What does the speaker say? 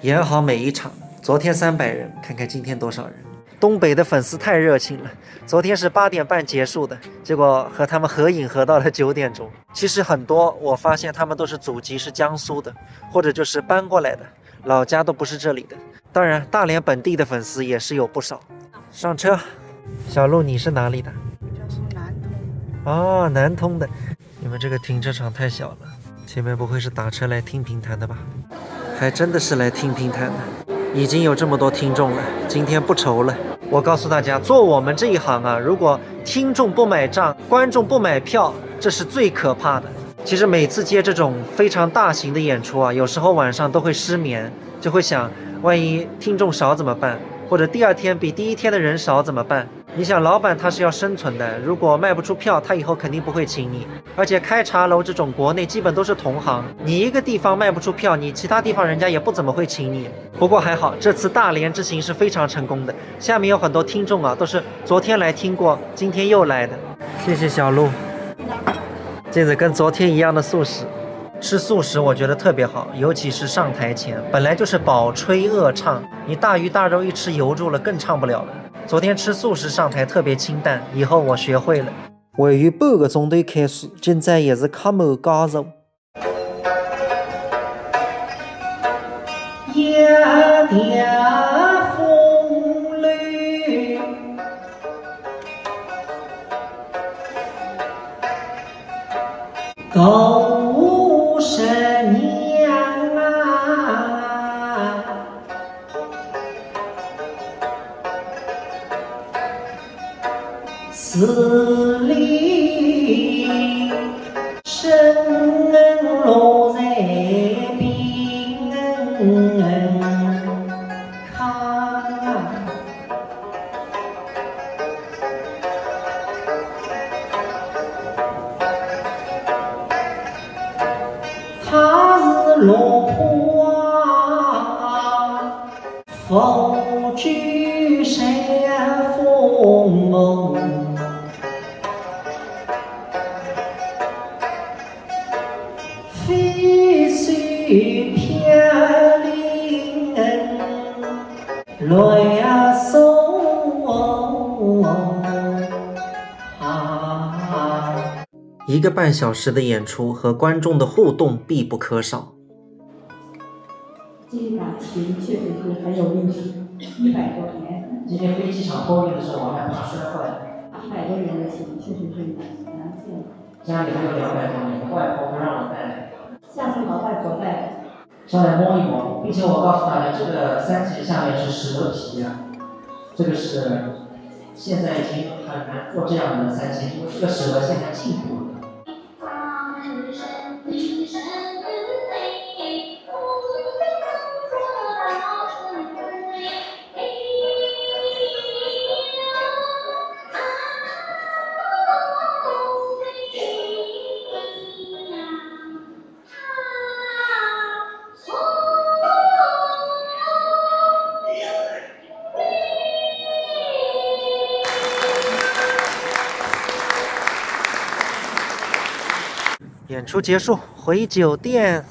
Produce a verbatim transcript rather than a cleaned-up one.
演好每一场。昨天三百人，看看今天多少人。东北的粉丝太热情了，昨天是八点半结束的，结果和他们合影合到了九点钟。其实很多，我发现他们都是祖籍是江苏的，或者就是搬过来的，老家都不是这里的。当然，大连本地的粉丝也是有不少。上车，小鹿，你是哪里的？江苏南通。哦，南通的。你们这个停车场太小了，前面不会是打车来听评弹的吧？还真的是来听评弹的，已经有这么多听众了，今天不愁了。我告诉大家，做我们这一行啊，如果听众不买账，观众不买票，这是最可怕的。其实每次接这种非常大型的演出啊，有时候晚上都会失眠，就会想，万一听众少怎么办？或者第二天比第一天的人少怎么办？你想，老板他是要生存的，如果卖不出票，他以后肯定不会请你。而且开茶楼这种，国内基本都是同行，你一个地方卖不出票，你其他地方人家也不怎么会请你。不过还好，这次大连之行是非常成功的。下面有很多听众啊，都是昨天来听过，今天又来的。谢谢小鹿。这次跟昨天一样的素食，吃素食我觉得特别好，尤其是上台前，本来就是饱吹饿唱，你大鱼大肉一吃油住了，更唱不了了。昨天吃素食上台特别清淡，以后我学会了。还有半个钟头开始，今朝也是客满家热。一条风流。 高山娘啊，十里深落在边疆。 他是落花，覆舟山峰。 飞雪飘零乱石。一个半小时的演出和观众的互动必不可少。这一把琴确实是很有历史，一百多年。今天飞机场托运的时候，我还怕摔坏了。一百多年的琴确实是难见。 家里还有两百多年，外婆不让我带。下次把外婆带。上来摸一摸，并且我告诉大家，这个三弦下面是蛇皮啊，这个是现在已经很难做这样的三弦，因为这个蛇现在进步了。 演出结束，回酒店。